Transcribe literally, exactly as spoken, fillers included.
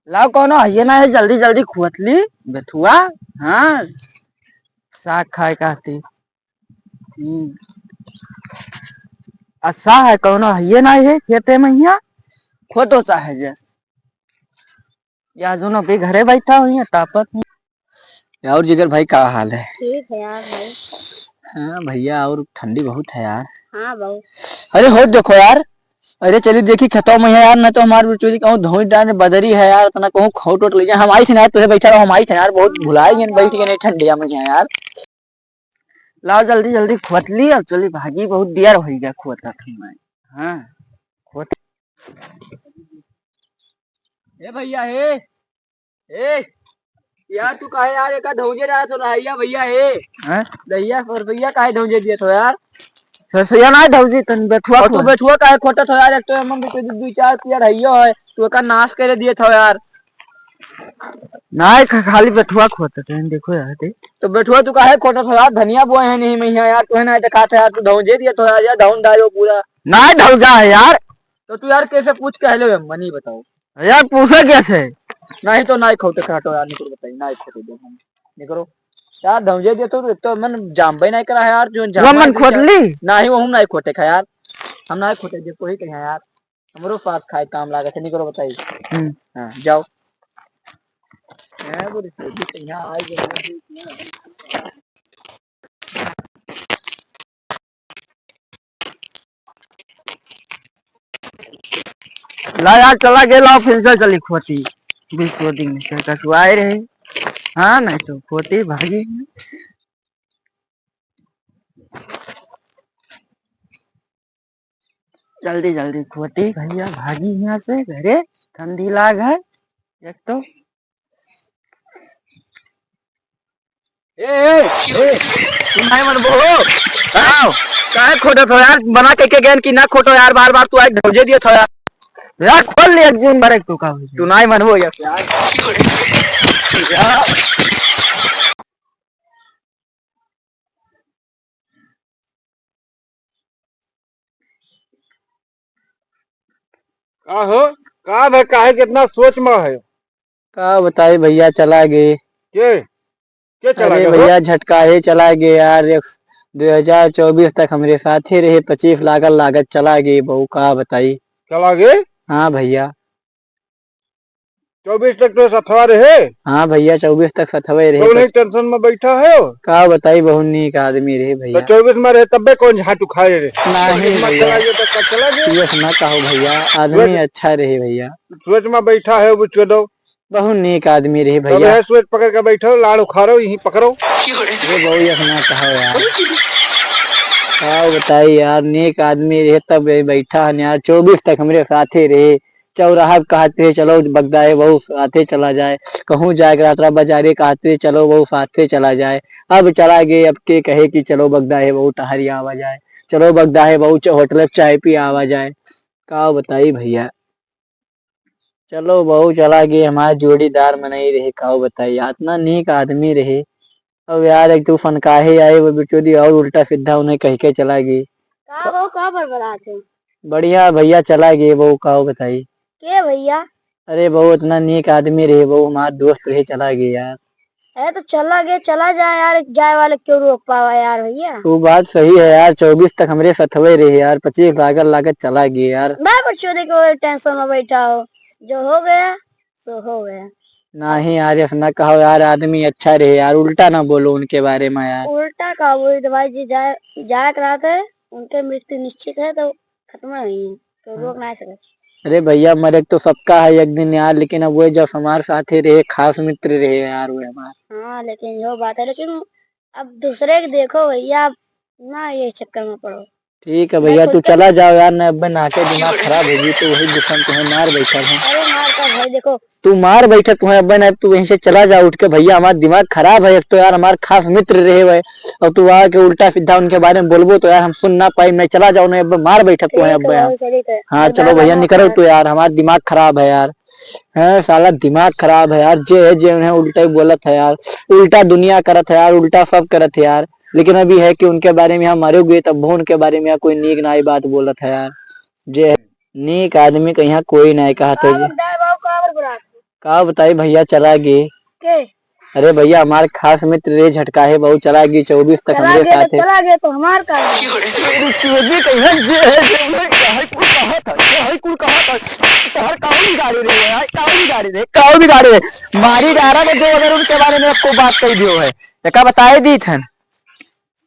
लाओ, कौनो हइये ना है, जल्दी जल्दी खोट ली बेथुआ। हाँ, साग खाए खातिर। हम्म। अच्छा है, कौनो हइये ना है खेते में हिया, खोटो चाहे जे। या जोनो भी घरे बैठा हुई है, तापत हुई। और जिगर भाई, का हाल है? ठीक है यार भाई। हाँ भैया, और ठंडी बहुत है यार। हाँ बहुत। अरे हो देखो यार, अरे चली देखी खेतवा में है यार, ना तो हमार बिचौली कहूँ धोई डाले बदरी है यार, इतना कहूँ खोट वोट ले जाए। हम आई थे ना यार, तुझे बैठा रहो, हम आई थे ना यार, बहुत भुलाई गए, बैठ गए नहीं ठंडिया में यहाँ यार। लाओ जल्दी जल्दी खोट ली, अब चली भागी, बहुत देर हो गया खोटत हमें। हाँ, खोट। ए भैया, हे, ए, यार तू काहे यार एका धौंजे रहा तो रहिया भैया, हे? हैं? दहिया सरसैया काहे धौंजे दिए थो यार? सरसैया ना धौंजी, तन बेथुआ और तू खोट। बेथुआ काहे खोटत हो यार? एक तो एमन दू, दू, दू चार पियर हइयो है, तू एका नाश करे दिए थो यार। नाय, खा-, खाली बेठुआ खोटत है, देखो यार, देख। तो बेठुआ तू काहे खोटत हो यार? धनिया बोए है नहीं मैं यहाँ यार, तू है ना देखात है यार, तू धौंजे दिए तो यार, या धौन डालो पूरा। नाय धौजा है यार। तो तू यार कैसे पूछ के हेलो मनी बताओ। यार पूछे कैसे? नहीं तो नाय खोटे खाटो यार, निकरो बताई, नाय खोटे दे हम। निकरो। यार धौंजे दिए तो, तो मन जाम्बे नहीं करा है यार, जो वो जाम्बे मन नहीं खोट करा। ली? नहीं, वो हम नहीं खोटे खा यार। हम नहीं खोटे दे कोई कहीं यार। हमरो साग खाए काम लागत है, निकरो बताई। हम्म। हाँ, जाओ। हैं, बोले, सोची तो यहाँ आई गए। ला यार, चला गेला, फिर से चली खोटी। बीस दिन में कसुआए रहे। हाँ, नहीं तो खोटी भागी। जल्दी जल्दी खोटी भैया, भागी यहाँ से घरे, ठंडी लाग है एक तो। ए, ए, ए, तू नहीं मनबो हो? आओ, काहे खोटत हो यार? मना के, के गैन कि ना खोटो यार, बार बार तू आज धौंजे दिए थो यार। यार खोल ले एक जून भरे तू का हो तू नहीं मनबो यार। यार। का हो? का भाई, काहे कितना सोच में है? का बताई भैया, चला गए। के? के चला अरे गए हो? भैया, झटकाहे चला गए यार। एक दो हजार चउबीस तक हमरे साथे रहे, पच्चीस लागल लागत चला गए बहू, का बताई। चला गए? हाँ भैया। चउबीस तक तो सथवा रहे? हाँ भैया, चउबीस तक सथवे रहे। तो नहीं बस। टेंशन में बैठा है हो? का बताई, बहुत नीक आदमी रहे तो भैया। चउबीस में रहे तब्बे कौन झाट उखाड़े रहे? नहीं चउबीस में भैया। चला गया तो कब चला गया? ये ना कहो भैया, आदमी सोच अच्छा रहे भैया। सोच में बैठा है, बुझ के दो। बहुत नीक आदमी रहे तब भैया। यह सोच पकड़ के बैठो, लाड़ उखाड़ो, यहीं पकड़ो। ये बहुत ये ना कहो यार। का बताई यार, नीक आदमी रहे तब ये बैठा है यार, चउबीस तक हमरे साथे रहे। चौराहा पे कहत रहे, "चलो बगदा है बहू, साथे चला जाए।" कहूँ जाए के रहत रहा, बाजारे कहत रहे, "चलो बहू, साथे चला जाए।" अब चला गए, अब के कहे कि चलो बगदा है बहू, टहरी आवा जाए, चलो बगदा है बहू, च-, होटल पे चाय पी आवा जाए। का बताई भैया, चलो बहू, चला गए, हमार जोड़ीदार मनई रहे, का बताई, इतना नीक आदमी रहे। अब यार, एक तो फनकाहे आए, वो बिचौली और उल्टा सीधा उन्हें कह के चला गई। का हो, का बड़बड़ात है? बढ़िया भैया, चला गए बहू, का बताई। के भैया? अरे बहू, इतना नीक आदमी रहे बहू, हमार दोस्त रहे, चला गए यार। अरे तो चला गए, चला जाए यार, जाए वाले क्यों रोक पावा यार भैया? वो बात सही है यार, चउबीस तक हमरे सथवे रहे यार, पच्चीस लागत लागत चला गए यार। मैं बच्चों देखो टेंशन में बैठा हो, जो हो गया सो हो गया। नहीं यार, ऐसा ना कहो यार, आदमी अच्छा रहे यार, उल्टा ना बोलो उनके बारे में यार। उल्टा का बोली तो भाई जी, जाए, जाए के रहते, उनके मृत्यु निश्चित है तो खत्म ही है, तो हाँ। रोक ना सके। अरे भैया, मरे तो सबका है एक दिन यार, लेकिन अब वो जब हमारे साथ ही रहे, खास मित्र रहे यार वो हमारे। हाँ, लेकिन यो बात है, लेकिन अब दूसरे के देखो भैया, अब ना ये चक्कर में पड़ो। ठीक है मैं भैया, खुद तू के चला जाओ यार, ना अब्बे ना के दिमाग खराब होगी, तो वही दुश्मन तुम्हें मार बैठल है। अरे मार का भाई, देखो। तू मार बैठे तुम्हें अब्बे ना, तू यहीं से चला जा उठ के भैया, हमारा दिमाग खराब है। एक तो यार हमार खास मित्र रहे हुए, और तू आके उल्टा सीधा उनके बारे में बोलबो तो यार हम सुन ना पाई। मैं चला जाओ ना, अब्बे मार बैठे तुम्हें ठीक अब्बे है हम। भाई, चलिए तो। हाँ, और चलो बाय बाय भैया, ना निकलो यार। तू यार, हमारा दिमाग खराब है यार। हैं, साला दिमाग खराब है यार, जे है जे उन्हें उल्टा ही बोलत है यार, उल्टा दुनिया करत है यार, उल्टा सब करत है यार। लेकिन अभी है कि उनके बारे में यहाँ मरे हुए, तब उनके बारे में यहाँ कोई नीक नाई बात बोलत है यार। जे है नीक आदमी का यहाँ कोई नाई कहत है जी। का बताई भइया, चला गे। के? अरे भइया, हमार खास मित्र रे झटका है, बहुत चला गे, चउबीस तक चला हमरे गे तो साथ है। चला गे तो हमार का है? तेरी तेरी कहीं है, ये है, ये है, ये है, कुल कहा था, ये है, कुल कहा था। तोहर काऊ बिगाड़ी रे, यार, काऊ बिगाड़ी रे, काऊ बिगाड़ी रे। मारी डारा में जो अगर उनके बारे में आपको बात कही दियो है, एका बताए दी थन।